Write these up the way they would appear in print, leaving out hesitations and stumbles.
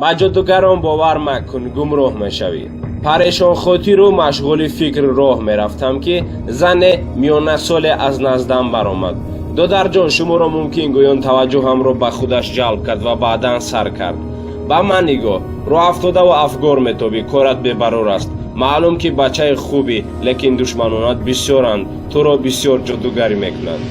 Ба ҷодугарон бовар макун, гумроҳ мешавӣ. Парешонхотиру машғули фикр роҳ мерафтам, ки зане миёнасоле аз наздам баромад. Додарҷон, шуморо мумкин гӯён таваҷҷӯҳамро ба худаш ҷалб кард ва баъдан сар кард. Ба ман нигоҳ, роҳафтодаву афгор метобӣ, корат бебарор аст. Маълум ки бачаи хубӣ, лекин душманонат бисёранд, туро бисёр ҷодугарӣ мекунанд.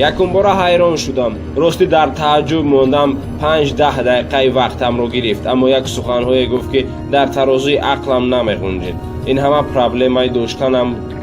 Якумбора ҳайрон шудам, ростӣ дар тааҷҷуб мондам. 5-10 дақиқаи вақтамро гирифт, аммо як суханҳое гуфт, ки дар тарозуи ақлам намеғунҷид. Ин ҳама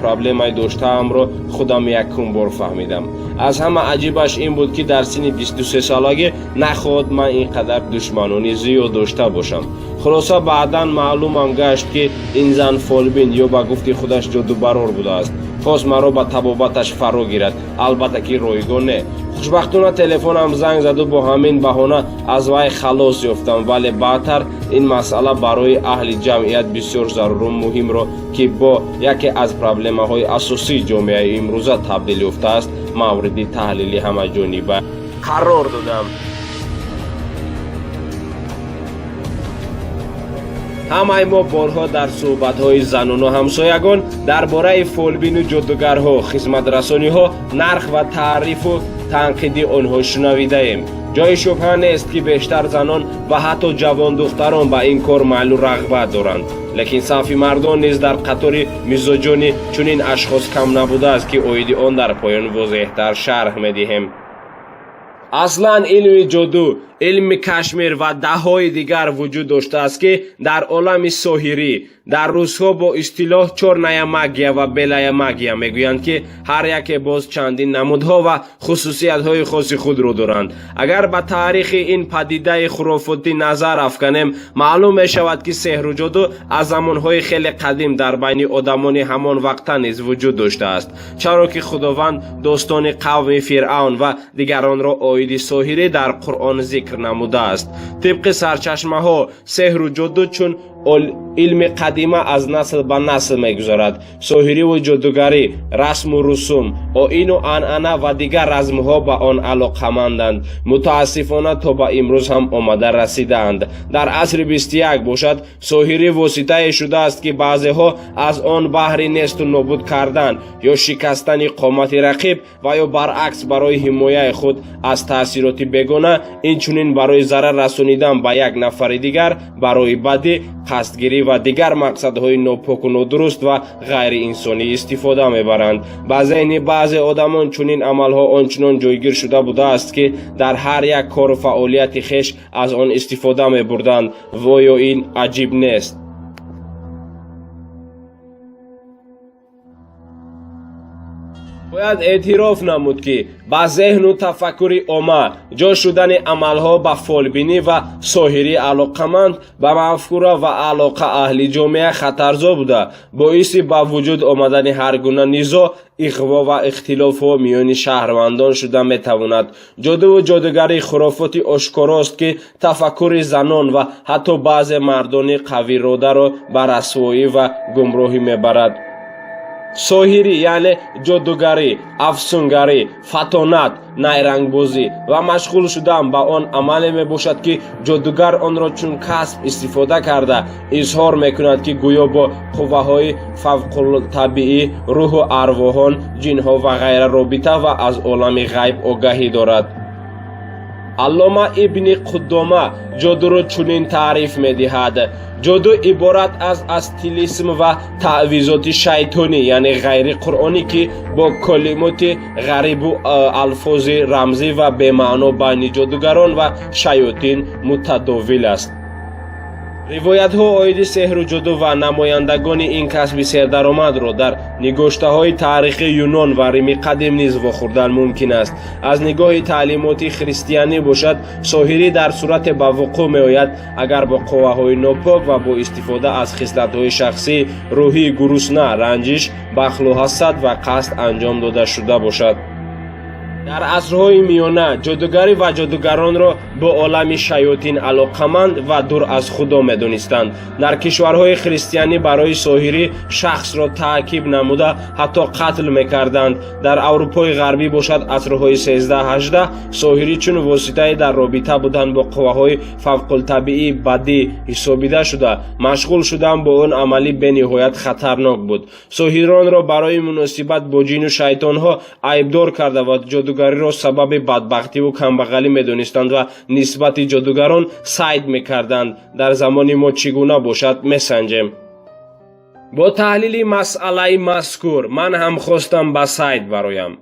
проблемаи доштаамро худам якум бор фаҳмидам. Аз ҳама аҷибаш ин буд, ки дар синни 23-солагӣ нахоҳад ман ин қадар душманони зиёд дошта бошам. Хулоса, баъдан маълумам гашт, ки ин зан фолбин ё ба гуфти худаш ҷодубарор будааст. Хост маро ба табобаташ фаро гирад, албатта ки ройгон не. Хушбахтона телефонам занг заду бо ҳамин баҳона аз вай халос ёфтам, вале баъдтар ин масъала барои аҳли ҷамъият бисёр заруру муҳимро, ки бо яке аз проблемаҳои асосии ҷомеаи имрӯза табдил ёфтааст, мавриди таҳлили ҳамаҷониба қарор додам. Ҳамаи мо борҳо дар суҳбатҳои занону ҳамсоягон дар бораи фолбину ҷодугарҳо, хизматрасониҳо, нарх ва таърифу танқиди онҳо шунавидаем. Ҷои шубҳа нест, ки бештар занон ва ҳатто ҷавондухтарон ба ин кор майлу рағбат доранд, лекин сафи мардон низ дар қатори мизоҷони чунин ашхос кам набудааст, ки оиди он дар поён возеҳтар шарҳ медиҳем. Аслан илми ҷоду, илми кашмир ва даҳҳои дигар вуҷуд доштааст, ки дар олами соҳирӣ дар русҳо бо истилоҳ чёрная магия ва белая магия мегӯянд, ки ҳар яке боз чандин намудҳо ва хусусиятҳои хоси худро доранд. Агар ба таърихи ин падидаи хурофотӣ назар афканем, маълум мешавад, ки сеҳру ҷоду аз замонҳои хеле қадим дар байни одамони ҳамон вақта низ вуҷуд доштааст, чаро ки Худованд достони қавми Фиръавн ва дигаронро оиди соҳирӣ дар Қуръон зикр намудааст. Тибқи сарчашмаҳо, сеҳру ҷоду чун илми қадима аз насл ба насл мегузарад. Соҳириву ҷодугарӣ, расму русум, оину анъана ва дигар размҳо ба он алоқаманданд. Мутаассифона, то ба имрӯз ҳам омада расидаанд. Дар асри 21 бошад, соҳирӣ воситае шудааст, ки баъзеҳо аз он баҳри несту нобуд кардан ё шикастани қомати рақиб ва ё баръакс барои ҳимояи худ аз таъсироти бегона, инчунин барои зарар расонидан ба як нафари дигар, барои бадӣ, қасдгирӣ ва дигар мақсадҳои нопоку нодуруст ва ғайриинсонӣ истифода мебаранд. Ба зеҳни баъзе одамон чунин амалҳо ончунон ҷойгир шуда будааст, ки дар ҳар як кору фаъолияти хеш аз он истифода мебурданд. Воё ин аҷиб нест? Бояд эътироф намуд, ки ба зеҳну тафаккури омма ҷо шудани амалҳо ба фолбинӣ ва соҳирӣ алоқаманд ба мафкура ва алоқа аҳли ҷомеа хатарзо буда, боиси ба вуҷуд омадани ҳар гуна низоъ, иғво ва ихтилофҳо миёни шаҳрвандон шуда метавонад. Ҷодуву ҷодугарӣ хурофоти ошкорост, ки тафаккури занон ва ҳатто баъзе мардони қавиродаро ба расвоӣ ва гумроҳӣ мебарад. Соҳирӣ, яъне ҷодугарӣ, афсунгарӣ, фатонат, найрангбозӣ ва машғул шудан ба он амале мебошад, ки ҷодугар онро чун касб истифода карда изҳор мекунад, ки гӯё бо қувваҳои фавқултабиӣ, рӯҳу арвоҳон, ҷинҳо ва ғайра робита ва аз олами ғайб огаҳӣ дорад. Аллома Ибни Қуддома ҷодуро чунин таъриф медиҳад: ҷоду иборат аз тилисм ва таъвизоти шайтонӣ, яъне ғайриқуръонӣ, ки бо калимоти ғарибу алфози рамзӣ ва бемаъно байни ҷодугарон ва шаётин мутадовил аст. Ривоятҳо оиди сеҳру ҷоду ва намояндагони ин касби сердаромадро дар нигоштаҳои таърихии Юнон ва Рими қадим низ вохӯрдан мумкин аст. Аз нигоҳи таълимоти христианӣ бошад, соҳирӣ дар сурате ба вуқӯъ меояд, агар бо қувваҳои нопок ва бо истифода аз хислатҳои шахсӣ, рӯҳии гурусна, ранҷиш, бахлу ҳасад ва қасд анҷом дода шуда бошад. Дар асрҳои миёна ҷодугарӣ ва ҷодугаронро бо олами шаётин алоқаманд ва дур аз Худо медонистанд. Дар кишварҳои христианӣ барои соҳирӣ шахсро таъқиб намуда, ҳатто қатл мекарданд. Дар Аврупои Ғарбӣ бошад, асрҳои 13-18 соҳирӣ чун воситае дар робита будан бо қувваҳои фавқултабиӣ бадӣ ҳисобида шуда, машғул шудан бо он амалӣ бениҳоят хатарнок буд. Соҳиронро барои муносибат бо ҷину шайтонҳо айбдор карда ва ҷодугариро сабаби бадбахтиву камбағалӣ медонистанд ва нисбати ҷодугарон сайд мекарданд. Дар замони мо чӣ гуна бошад, месанҷем. Бо таҳлили масъалаи мазкур ман ҳам хостам ба сайд бароям.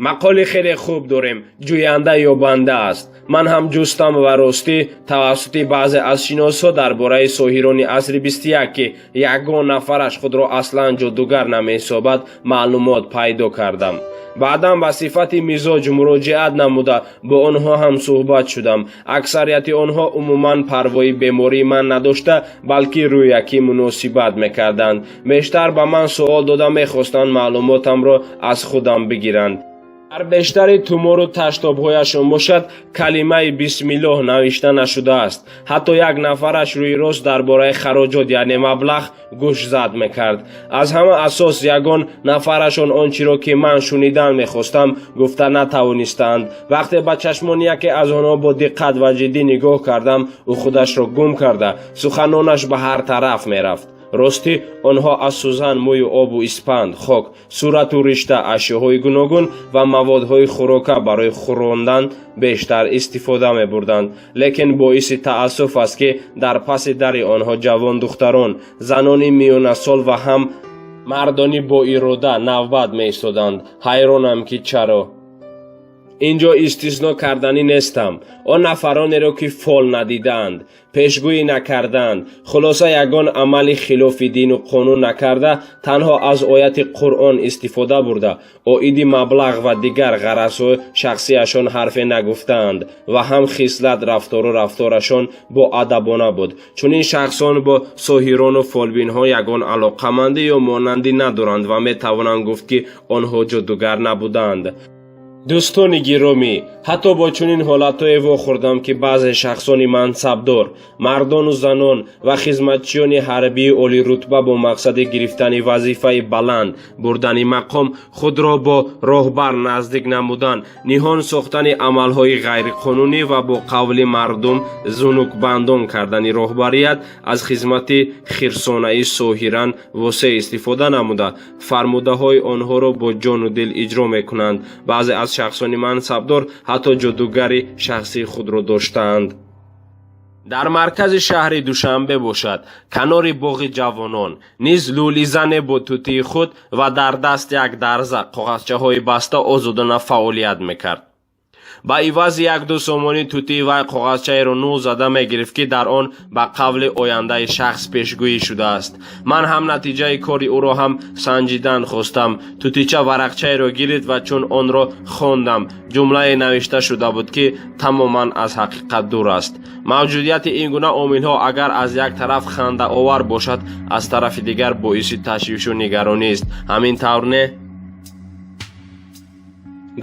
Мақоли хеле хуб дорем: ҷӯянда ёбанда аст. Ман ҳам ҷустам ва ростӣ тавассути баъзе аз шиносҳо дар бораи соҳирони асри 21, ки ягон нафараш худро аслан ҷодугар намеҳисобад, маълумот пайдо кардам. Баъдан ба сифати мизоҷ муроҷиат намуда, бо онҳо ҳам суҳбат шудам. Аксарияти онҳо умуман парвои бемории ман надошта, балки рӯякӣ муносибат мекарданд. Бештар ба ман суол дода, мехостанд маълумотамро аз худам бигиранд. Дар бештари тумору таштобҳояшон бошад, калимаи бисмиллоҳ навишта нашудааст. Ҳатто як нафараш рӯи рост дар бораи хароҷот, яъне маблағ, гӯшзад мекард. Аз ҳама асос, ягон нафарашон он чиро, ки ман шунидан мехостам, гуфта натавонистанд. Вақте ба чашмони яке аз онҳо бо диққат ва ҷиддӣ нигоҳ кардам, ӯ худашро гум карда, суханонаш ба ҳар тараф мерафт. Ростӣ, онҳо аз сӯзан, мӯю обу испанд, хок, сурату ришта, ашёҳои гуногун ва маводҳои хӯрока барои хӯрондан бештар истифода мебурданд. Лекин боиси таассуф аст, ки дар паси дари онҳо ҷавондухтарон, занони миёнасол ва ҳам мардони боирода навбат меистоданд. Ҳайронам, ки чаро. Ин ҷо истисно карданӣ нестам он нафаронеро, ки фол надидаанд, пешгӯӣ накардаанд, хулоса, ягон амали хилофи дину қонун накарда, танҳо аз ояти Қуръон истифода бурда, оиди маблағ ва дигар ғаразҳои шахсиашон ҳарфе нагуфтаанд ва ҳам хислат, рафтору рафторашон боадабона буд. Чунин шахсон бо соҳирону фолбинҳо ягон алоқамандӣ ё монандӣ надоранд ва метавонанд гуфт, ки онҳо ҷодугар набуданд. Дӯстони гиромӣ, ҳатто бо чунин ҳолатҳое вохӯрдам, ки баъзе шахсони мансабдор, мардону занон ва хизматчиёни ҳарбии олирутба бо мақсади гирифтани вазифаи баланд, бурдани мақом, худро бо роҳбар наздик намудан, ниҳон сохтани амалҳои ғайриқонунӣ ва бо қавли мардум зунукбандон кардани роҳбарият, аз хизмати хирсонаи соҳиран восеъ истифода намуда, фармудаҳои онҳоро бо ҷону дил иҷро мекунанд. Баъзе аз шахсони мансабдор ҳатто ҷодугари шахсии худро доштаанд. Дар маркази шаҳри Душанбе бошад, канори боғи ҷавонон низ лӯлизане бо тутии худ ва дар даст як дарза коғазчаҳои баста озодона фаъолият мекард. Ба ивази 1-ду сомонӣ тутии вай коғазчаеро нӯл зада мегирифт, ки дар он ба қавли ояндаи шахс пешгӯӣ шудааст. Ман ҳам натиҷаи кори ӯро ҳам санҷидан хостам. Тутича варақчаеро гирифт ва чун онро хондам, ҷумлае навишта шуда буд, ки тамоман аз ҳақиқат дур аст. Мавҷудияти ин гуна омилҳо агар аз як тараф хандаовар бошад, аз тарафи дигар боиси ташвишу нигаронист. Ҳамин тавр, не?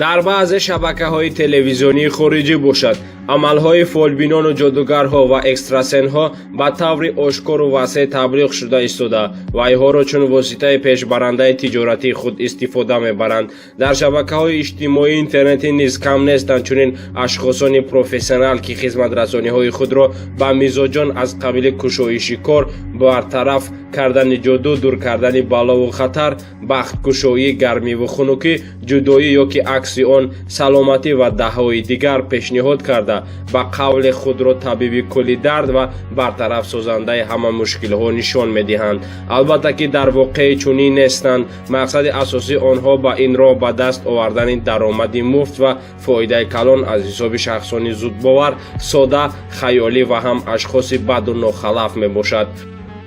Дар баъзе шабакаҳои телевизионии хориҷӣ бошад, амалҳои фолбинону ҷодугарҳо ва экстрасенҳо ба таври ошкору васеъ таблиғ шуда истода, вайҳоро чун воситаи пешбарандаи тиҷоратии худ истифода мебаранд. Дар шабакаҳои иҷтимоии интернетӣ низ кам нестанд чунин ашхосони профессионал, ки хизматрасониҳои худро ба мизоҷон аз қабили кушоиши кор, бартараф кардани ҷоду, дур кардани балову хатар, бахткушоӣ, гармиву хунукӣ, ҷудоӣ ё ки акси он, саломатӣ ва даҳҳои дигар пешниҳод карда, ба қавли худро табиби кулли дард ва бартарафсозандаи ҳама мушкилҳо нишон медиҳанд. Албатта, ки дар воқеъ чунин нестанд. Мақсади асосии онҳо ба ин роҳ ба даст овардани даромади муфт ва фоидаи калон аз ҳисоби шахсони зудбовар, сода, хаёлӣ ва ҳам ашхоси баду нохалаф мебошад.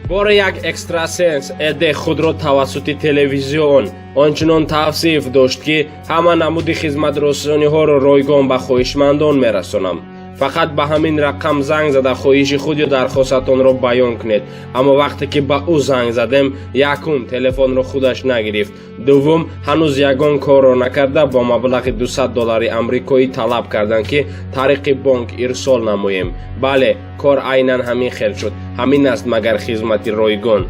Боре як экстрасенс эде худро тавассути телевизион ончунон тавсиф дошт, ки ҳама намуди хизматрасониҳоро ройгон ба хоҳишмандон мерасонам. Фақат ба ҳамин рақам занг зада, хоҳиши худ ё дархостатонро баён кунед. Аммо вақте ки ба ӯ занг задем, якум, телефонро худаш нагирифт, дуввум, ҳанӯз ягон корро накарда, бо маблағи 200 доллари амрикоӣ талаб карданд, ки тариқи бонк ирсол намоем. Бале, кор айнан ҳамин хел шуд. Ҳамин аст магар хизмати ройгон?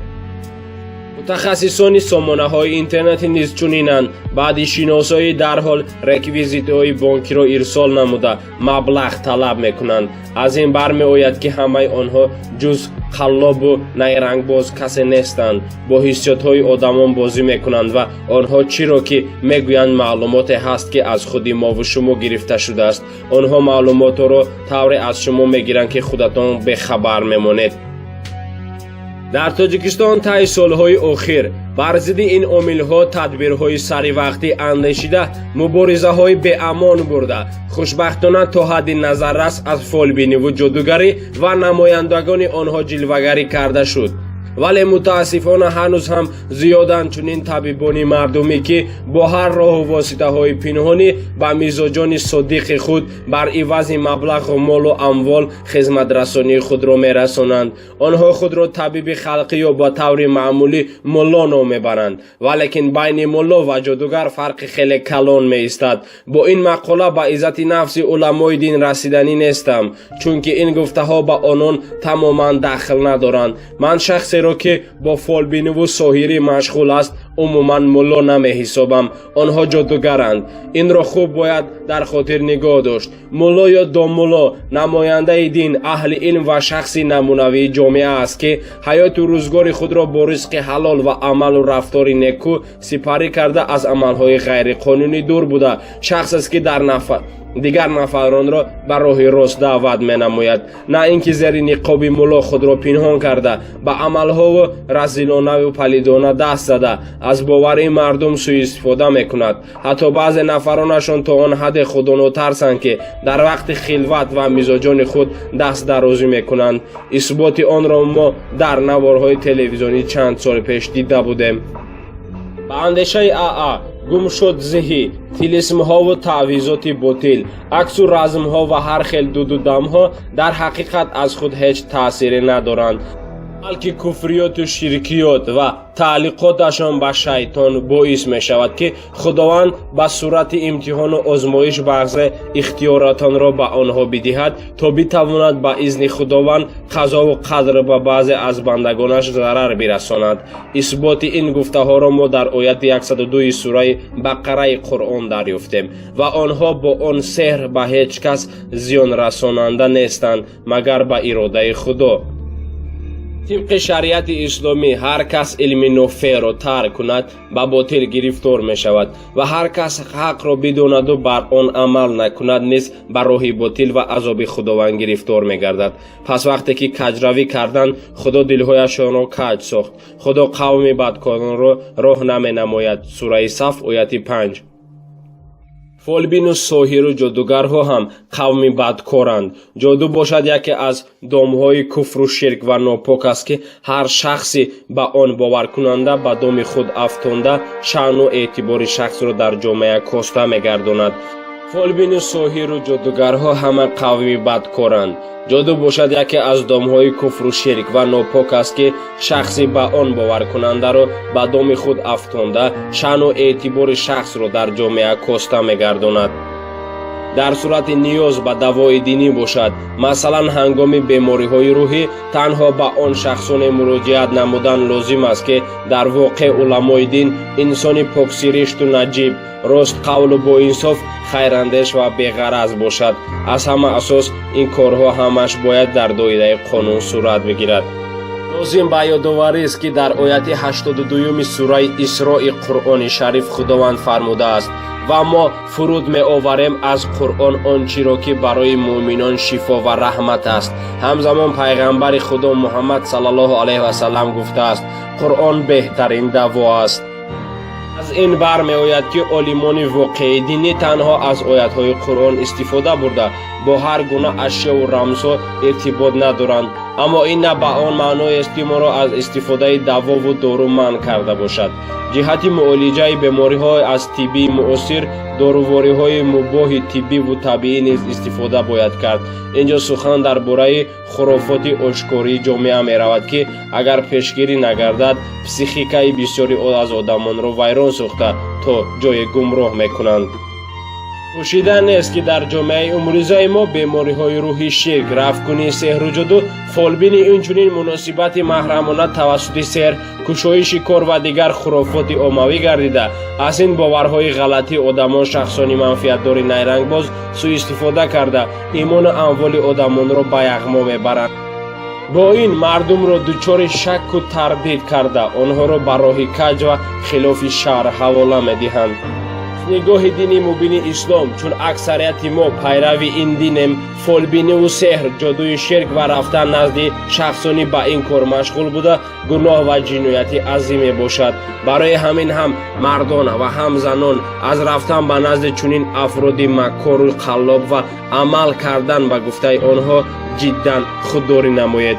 Мутахассисони сомонаҳои интернетӣ низ чунинанд. Баъди шиносоӣ дарҳол реквизитҳои бонкиро ирсол намуда, маблағ талаб мекунанд. Аз ин бармеояд, ки ҳамаи онҳо ҷуз қаллобу найрангбоз касе нестанд. Бо ҳиссиётҳои одамон бозӣ мекунанд ва онҳо чиро ки мегӯянд, маълумоте ҳаст, ки аз худи мову шумо гирифта шудааст. Онҳо маълумотҳоро тавре аз шумо мегиранд, ки худатон бехабар мемонед. Дар Тоҷикистон таи солҳои охир бар зидди ин омилҳо тадбирҳои саривақтӣ андешида, муборизаҳои беамон бурда, хушбахтона, то ҳадди назаррас аз фолбиниву ҷодугарӣ ва намояндагони онҳо ҷилвагарӣ карда шуд. Вале мутаассифона, ҳанӯз ҳам зиёданд чунин табибони мардумӣ, ки бо ҳар роҳу воситаҳои пинҳонӣ ба мизоҷони содиқи худ бар ивази маблағу молу амвол хизматрасонии худро мерасонанд. Онҳо худро табиби халқӣ ё ба таври маъмулӣ мулло ном мебаранд, валекин байни мулло ва ҷодугар фарқи хеле калон меистад. Бо ин мақола ба иззати нафси уламои дин расиданӣ нестам, чунки ин гуфтаҳо ба онон тамоман дахл надоранд. Ман шахсеро, ки бо фолбиниву соҳирӣ машғул аст, умуман мулло намеҳисобам. Онҳо ҷодугаранд. Инро хуб бояд дар хотир нигоҳ дошт. Мулло ё домулло намояндаи дин, аҳли илм ва шахси намунавии ҷомеа аст, ки ҳаёту рӯзгори худро бо ризқи ҳалол ва амалу рафтори некӯ сипарӣ карда, аз амалҳои ғайриқонунӣ дур буда, шахсест, ки дар нафар дигар нафаронро ба роҳи рост даъват менамояд, на ин ки зери ниқоби мулло худро пинҳон карда, ба амалҳову разилонаву палидона даст зада, аз боварии мардум сӯистифода мекунад. Ҳатто баъзе нафаронашон то он ҳадде худонотарсанд, ки дар вақти хилват ва мизоҷони худ даст дарозӣ мекунанд. Исботи онро мо дар наворҳои телевизионӣ чанд сол пеш дида будем. Ба андешаи Аа гум шуд зиҳӣ, тилисмҳову таъвизоти ботил, аксу размҳо ва ҳар хел дуду дамҳо дар ҳақиқат аз худ ҳеҷ таъсире надоранд, балки куфриёту ширкиёт ва таълиқоташон ба шайтон боис мешавад, ки Худованд ба сурати имтиҳону озмоиш баъзе ихтиёротонро ба онҳо бидиҳад, то битавонад ба изни Худованд қазову қадр ба баъзе аз бандагонаш зарар бирасонад. Исботи ин гуфтаҳоро мо дар ояти 102 сураи Бақараи Қуръон дарёфтем: «Ва онҳо бо он сеҳр ба ҳеҷ кас зиёнрасонанда нестанд, магар ба иродаи Худо». Тибқи шариати исломӣ, ҳар кас илми нофеъро тарк кунад, ба ботил гирифтор мешавад ва ҳар кас ҳақро бидонаду бар он амал накунад низ ба роҳи ботил ва азоби Худованд гирифтор мегардад. Пас вақте ки каҷравӣ карданд, Худо дилҳояшонро каҷ сохт. Худо қавми бадкоронро роҳ наменамояд. Сураи Саф, ояти 5. Фолбину соҳиру ҷодугарҳо ҳам қавми бадкоранд. Ҷоду бошад, яке аз домҳои куфру ширк ва нопок аст, ки ҳар шахси ба он боваркунанда ба доми худ афтонда, шаъну эътибори шахсро дар ҷомеа коста мегардонад. Фолбину соҳиру ҷодугарҳо ҳама қавми бадкоранд. Ҷоду бошад, яке аз домҳои куфру ширк ва нопок аст, ки шахси ба он боваркунандаро ба доми худ афтонда, шаъну эътибори шахсро дар ҷомеа коста мегардонад. Дар сурати ниёз ба давои динӣ бошад, масалан, ҳангоми бемориҳои рӯҳӣ, танҳо ба он шахсоне муроҷиат намудан лозим аст, ки дар воқеъ уламои дин, инсони поксиришту наҷиб, ростқавлу боинсоф, хайрандеш ва беғараз бошад. Аз ҳама асос, ин корҳо ҳамаш бояд дар доираи қонун сурат бигирад. Лозим ба ёдоварист, ки дар ояти 82-юми сураи Исрои Қуръони Шариф Худованд фармудааст: «Ва мо фуруд меоварем аз Қуръон он чиро, ки барои муъминон шифо ва раҳмат аст». Ҳамзамон пайғамбари Худо Муҳаммад саллаллоҳу алайҳи васаллам гуфтааст: «Қуръон беҳтарин даво аст». Аз ин бармеояд, ки олимони воқеии динӣ танҳо аз оятҳои Қуръон истифода бурда, Бо ҳар гуна ашёву рамзҳо иртибот надоранд, аммо ин на ба он маъноест, ки моро аз истифодаи давову дору манъ карда бошад. Ҷиҳати муолиҷаи бемориҳо аз тиббии муосир, дорувориҳои мубоҳи тиббиву табиӣ низ истифода бояд кард. Ин ҷо сухан дар бораи хурофоти ошкории ҷомеа меравад, ки агар пешгирӣ нагардад, психикаи бисёри аз одамонро вайрон сохта, то ҷое гумроҳ мекунанд. Пӯшида нест, ки дар ҷомеаи имрӯзаи мо бемориҳои рӯҳӣ, ширк, рафткунии сеҳру ҷоду, фолбинӣ, инчунин муносибати маҳрамона тавассути сеҳр, кушоиши кор ва дигар хурофоти оммавӣ гардида, аз ин боварҳои ғалатӣ одамон, шахсони манфиатдори найрангбоз сӯистифода карда, имону амволи одамонро ба яғмо мебаранд. Бо ин мардумро дучори шакку тардид карда, онҳоро ба роҳи каҷ ва хилофи шаръ ҳавола медиҳанд. Нигоҳи дини мубини ислом, чун аксарияти мо пайрави ин динем, фолбиниву сеҳр, ҷодуи ширк ва рафтан назди шахсони ба ин кор машғул буда гуноҳ ва ҷинояти азим мебошад. Барои ҳамин ҳам мардон ва ҳам занон аз рафтан ба назди чунин афроди маккору қаллоб ва амал кардан ба гуфтаи онҳо ҷиддан худдорӣ намоед.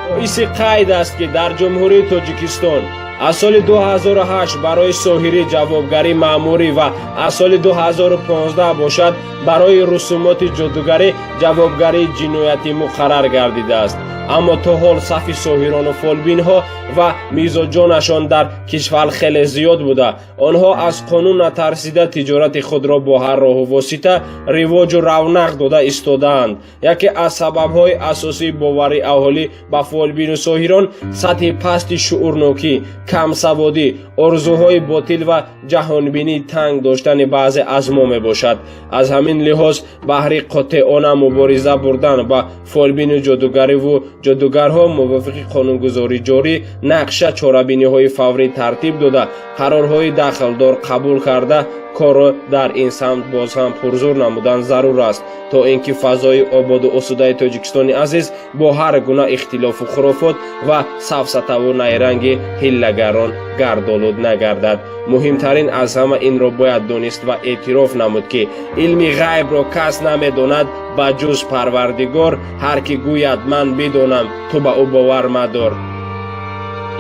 Боиси қайд аст, ки дар Ҷумҳурии Тоҷикистон аз соли 2008 барои соҳирӣ ҷавобгарии маъмурӣ ва аз соли 2015 бошад, барои русумоти ҷодугарӣ ҷавобгарии ҷиноятӣ муқаррар гардидааст. Аммо то ҳол сафи соҳирону фолбинҳо ва мизоҷонашон дар кишвар хеле зиёд буда, онҳо аз қонун натарсида, тиҷорати худро бо ҳар роҳу восита ривоҷу равнақ дода истодаанд. Яке аз сабабҳои асосии бовари аҳолӣ ба фолбину соҳирон сатҳи пасти шуурнокӣ, камсаводӣ, орзуҳои ботил ва ҷаҳонбинии танг доштани баъзе аз мо мебошад. Аз ҳамин лиҳоз, баҳри қотеона мубориза бурдан ба фолбину ҷодугариву ҷодугарҳо, мувофиқи қонунгузории ҷорӣ нақша, чорабиниҳои фаврӣ тартиб дода, қарорҳои дахлдор қабул карда, корро дар ин самт боз ҳам пурзур намудан зарур аст, то ин ки фазои ободу осудаи Тоҷикистони азиз бо ҳар гуна ихтилофу хурофот ва сафсатаву найранги ҳиллагарон гардолуд нагардад. Муҳимтарин аз ҳама инро бояд донист ва эътироф намуд, ки илми ғайбро кас намедонад ба ҷуз Парвардигор. Ҳар ки гӯяд: «Ман бидонам», ту ба ӯ бовар мадор.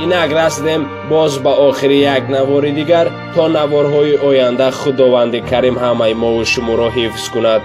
Инак расидем боз ба охири як навори дигар. То наворҳои оянда Худованди Карим ҳамаи мову шуморо ҳифз кунад.